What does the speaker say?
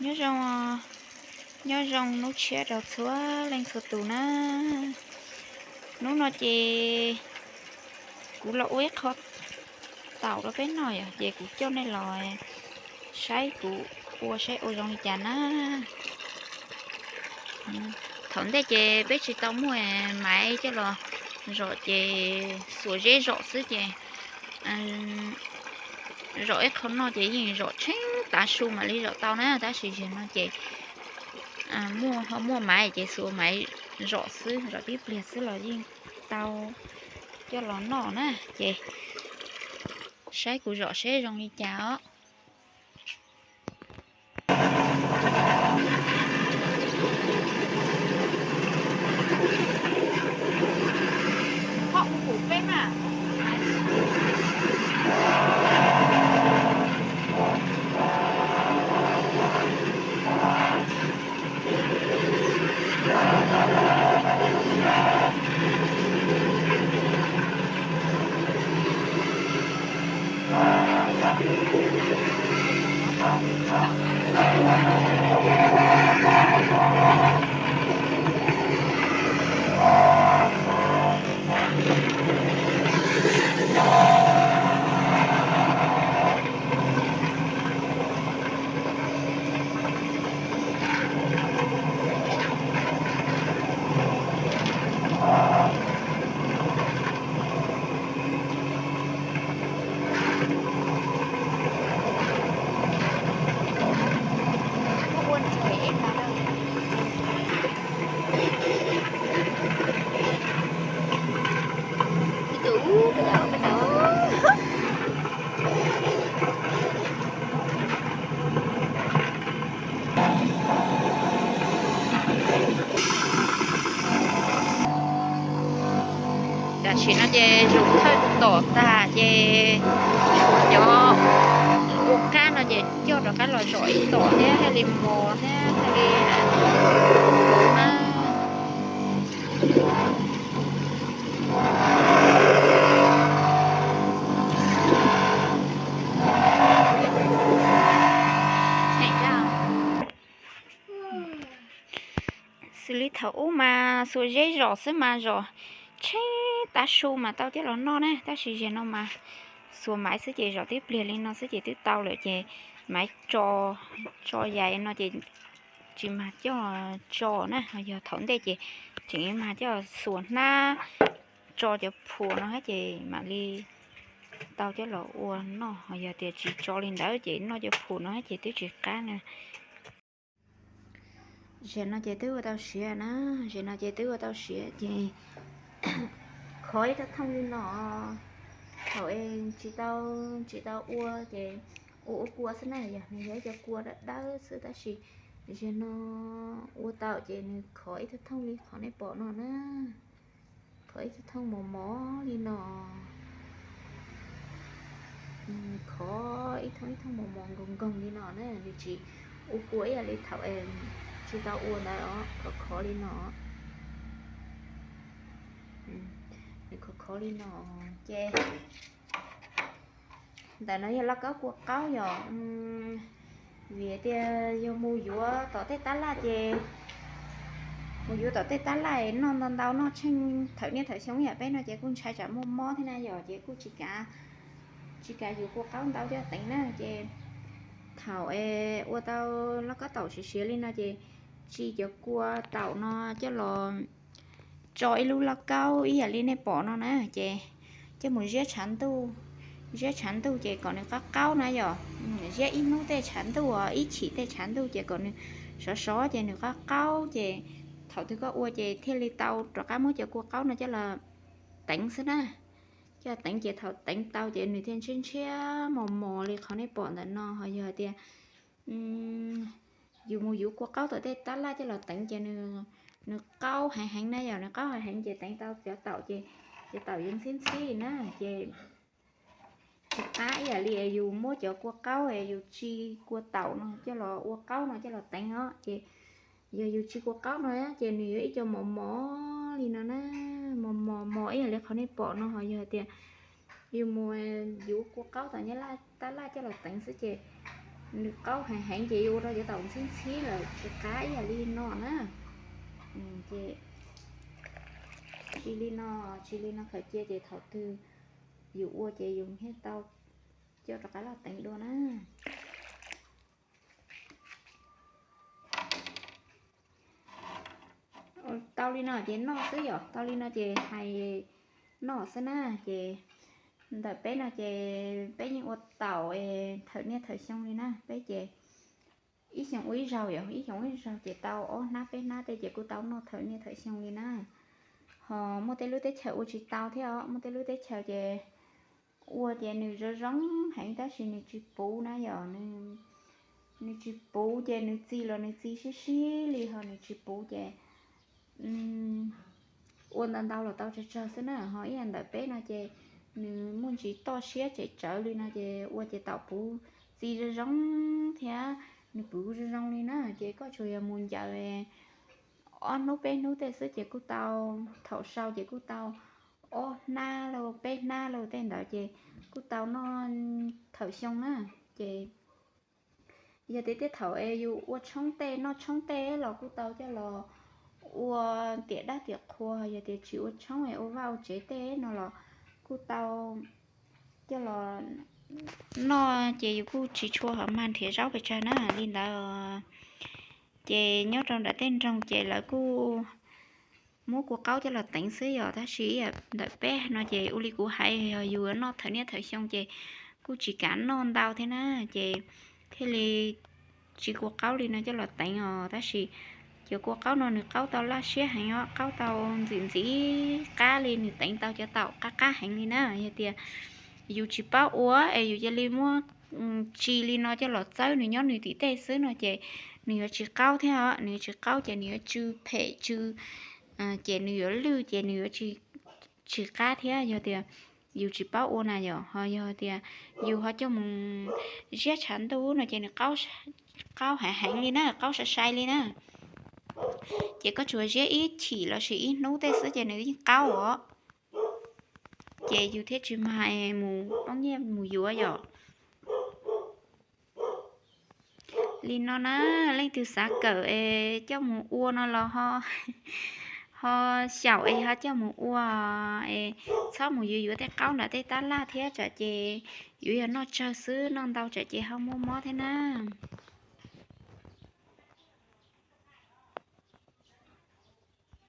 Nyob zoo, nyob zoo hnub tshiab rau txhua leej txhua tus na. Hnub no ces kuv los ua ib qho taum rau peb noj yom, ces kuv coj nej los saib kuv ua saib ua zoo li cas na. Thaum ntej ces peb tsis tau muaj maiv coj los zom ces xuas zeb zom xwb ces zom ib qho noj ces yeej zom tsheej tav su mam li zom tau na, tab sis zaum no ces muaj ho muaj maiv ces xuas maiv zom xwb, zom tib pliag xwb los yeej tau coj los noj na. Ces saib kuv zom seb zoo li cas os. Tam sim no ces zus thawj tom tag ces tshuav cov ua qab no ces coj rov qab los zom ib tom thiab thiaj li mos thiab thiaj li na. Xws li thaum ub mas xuas zeb zom xwb mas zom tsheej tav su mas tau coj los noj na, tab sis zaum no mas xuas maiv xwb ces zom tib pliag li no xwb ces twb tau lawm ces maiv tso, tso yais no ces tsis mag coj tso na, yog thaum ntej ces tseem mag coj xuas hnab tso cov phuam no thiab ces mam li tau coj los ua noj, yog tias tsis tso li ntawd ces noj cov phuam no thiab ces twb tsis qab na. Zaum no ces twb ua tau siav na, zaum no ces twb ua tau siav ces khov ib tug thooj li no. Thaum tsis tau, tsis tau ua ces ua ua kua xwb na, yog nws yog ib co kua dawb dawb xwb tab sis zaum no ua tau ces nws khov ib tug thooj li qhov nej pom no na. Khov ib tug thooj mos mos li no. Khov ib thooj ib thooj mos mos nkoos nkoos li no na, nws tsis ua kua ib yam li thaum tsis tau ua ntawd os, khov khov li no. Nws khov khov li no ces ntawm no yog lauj kaub kua qaub yom. Vim tias yog mus yuav tom tej tab laj ces, mus yuav tom tej tab laj noj ntau ntau noj tsheej thawm niaj thawm xyoo yam peb no ces kuj ntshai tsam muaj mob thiab na yom, ces kuj tsis kav, tsis kav yuav kua qaub ntau coj teev na. Ces thaum ua tau lauj kaub taum siav siav li no ces tsis cov kua taum no coj los tso ib lub lauj kaub ib yam li nej pom no na, ces coj mus ziab tshav ntuj, ziab tshav ntuj ces kom nws qab qaub na yom. Ziab ib hnub tej tshav ntuj os, ib chim tej tshav ntuj ces kom nws sov sov ces nws qab qaub ces thaum twg koj ua ces thiaj li tau rov qab muab cov kua qaub no coj los teev xwb na. Coj teev ces thaum teev tau ces nws thiaj ntshiab ntshiab mos mos li qhov nej pom ntawm no, ho yog tias yus mus yuav kua qaub tom tej tab laj coj los teev ces nws qaub heev heev na yom, nws qaub heev heev ces teev tau cov taum ces cov taum yuav ntxhib ntxhib na ces tsis qab ib yam li yus muab cov kua qaub yus tsi kua taum no coj los ua qaub no coj los teev os. Ces yog yus tsi kua qaub no ces nws yuav ib co mos mos li no na, mos mos mos ib yam li qhov nej pom no, ho yog tias yus mus yuav kua qaub tom nyab laj tab laj coj los teev xwb ces nws qaub heev heev ces yuav ua rau cov taum ntxhib ntxhib lawm tsis qab ib yam li no na. Ces tsis li no, tsis li no khaws cia ces thaum twg yus ua ces yus thiaj tau coj rov qab los teev dua na. Tau li no ces noj xwb yom, tau li no ces hais noj xwb na. Ces ntawm peb no ces peb yeej ua taum thawm niaj thawm xyoo li na. Peb ces ib xyoos ua ib zaug yom, ib xyoos ua ib zaug ces tau ob hnab peb hnab tej ces kuj tau noj thawm niaj thawm xyoo li na. Ho muaj tej lub teb chaws ua tsis tau thiab os, muaj tej lub teb chaws ces ua ces nws zoo zoo heev tab sis nws tsis puv na yom. Nws tsis puv ces nws txi los nws txi sib sib li, ho nws tsis puv ces ua ntau ntau los tau tsawg tsawg xwb na. Ho ib yam ntawm peb no ces nws muaj ntsis toj siab tsem tsawv li no ces ua ces taum puv txi zoo zoo thiab nws puv zoo zoo li na. Ces koj tsuas yog mus ncaws ob hnub peb hnub tej xwb ces kuj tau, thaum sau ces kuj tau ob hnab los peb hnab los tej ntawd ces kuj tau noj thawm xyoo na. Ces yog tias tej thaum es yus ua tshoob tej, noj tshoob tej los kuj tau coj los ua tiam dab tiam qhua. Yog tias tsis ua tshoob es ua vaj ua tsev tej no los kuj tau coj los noj ces yus kuj tsis tshua ho mag nrhiav zaub pes tsawg na li ntawd. Ces nyob rau nram tej nroog ces lawv kuj muab kua qaub coj los teev xwb yom, tab sis ntawm peb no ces ua li kuv hais, yog yus noj thawm niaj thawm xyoo ces kuj tsis kam noj ntau thiab na, ces thiaj li tsis kua qaub li no coj los teev os. Tab sis cov kua qaub no nws qaub tau laj siab heev os, qaub tau ntxim ntxim qab li, nws teev tau cov taum qab qab heev li na. Yog tias yus tsis paub ua es yus cia li muab tsi li no coj los txawb nws nyob nws tim tej xwb no ces nws yuav tsis qaub thiab os, nws yuav tsis qaub ces nws yuav tsw phem tsw, ces nws yuav lwj ces nws yuav tsis qab thiab. Yog tias yus tsis paub ua na yom, ho yog tias yus ho coj mus ziab tshav ntuj no ces nws qaub heev heev li na, qaub sai sai li na. Ces koj tsuas ziab ib chim lossis ib hnub tej xwb ces nws yeej qaub os. Ces yus thiaj tsis mag mus poob nyiaj mus yuav yom. Li no na, leej twg xav kawm es coj mus ua no los ho xyaum es ho coj mus ua es txhob mus yuav yuav tej qaub nram tej tab laj thiab tsam ces yuav yog noj tsawg xwb, noj ntau tsam ces ho muaj mob thiab na.